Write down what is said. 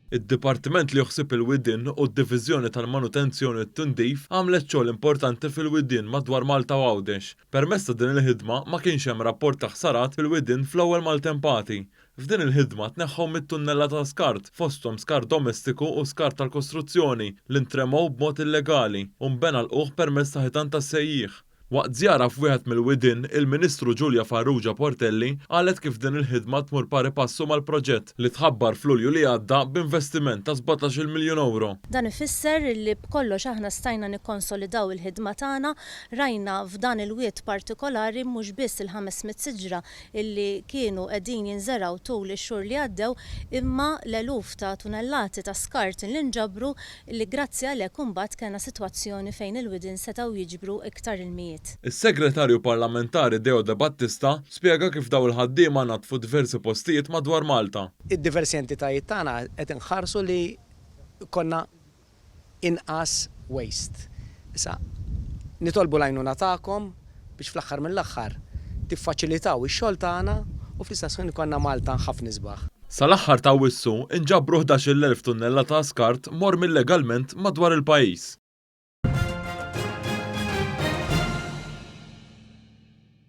Id-Dipartiment li joħsib il-widien u d-Diviżjoni tal-Manutenzjoni u t-Tindif għamlet xogħol importanti fil-widien madwar Malta u Għawdex. Permezz ta' din il-ħidma ma kienx hemm rapport ta' ħsarat fil-widien fl-ewwel maltempati. F'din il-ħidma tneħħew mit-tunnellata ta' skart, fosthom skart domestiku u skart tal-kostruzzjoni li ntremew b'mod illegali u nbena lqugħ permezz ta' ħitan tas-sejjieħ. Waqt żjara f'wieħed mill-widien, il-Ministru Julia Farrugia Portelli qalet kif din il-ħidma tmur pari passu mal-proġett li tħabbar f'Lulju li għadda b'investiment ta' 17-il miljun ewro. Dan ifisser li b'kollox aħna stajna nikkonsolidaw il-ħidma tagħna, rajna f'dan il-wied partikolari mhux biss il-500 siġra illi kienu qegħdin jinżergħu tul ix-xhur li għaddew imma l-eluf ta' tunellati ta' skart li nġabru li grazzi għalhekk imbagħad kellna sitwazzjoni fejn il-widien setgħu jiġbru iktar ilmijiet. Is-Segretarju Parlamentari Deo Debattista spjega kif dawn il-ħaddiema naddfu diversi postijiet madwar Malta. Id-diversi entitajiet tagħna qed inħarsu li jkollna inqas waste. Issa, nitolbu l-għajnuna tagħkom biex fl-aħħar mill-aħħar tiffaċilitaw ix-xogħol tagħna u fl-istess ħin ikollna Malta ħafna isbaħ. Sal-aħħar ta' Awwissu, inġabru 11,000 tunnellata skart mormi illegalment madwar il-pajjiż.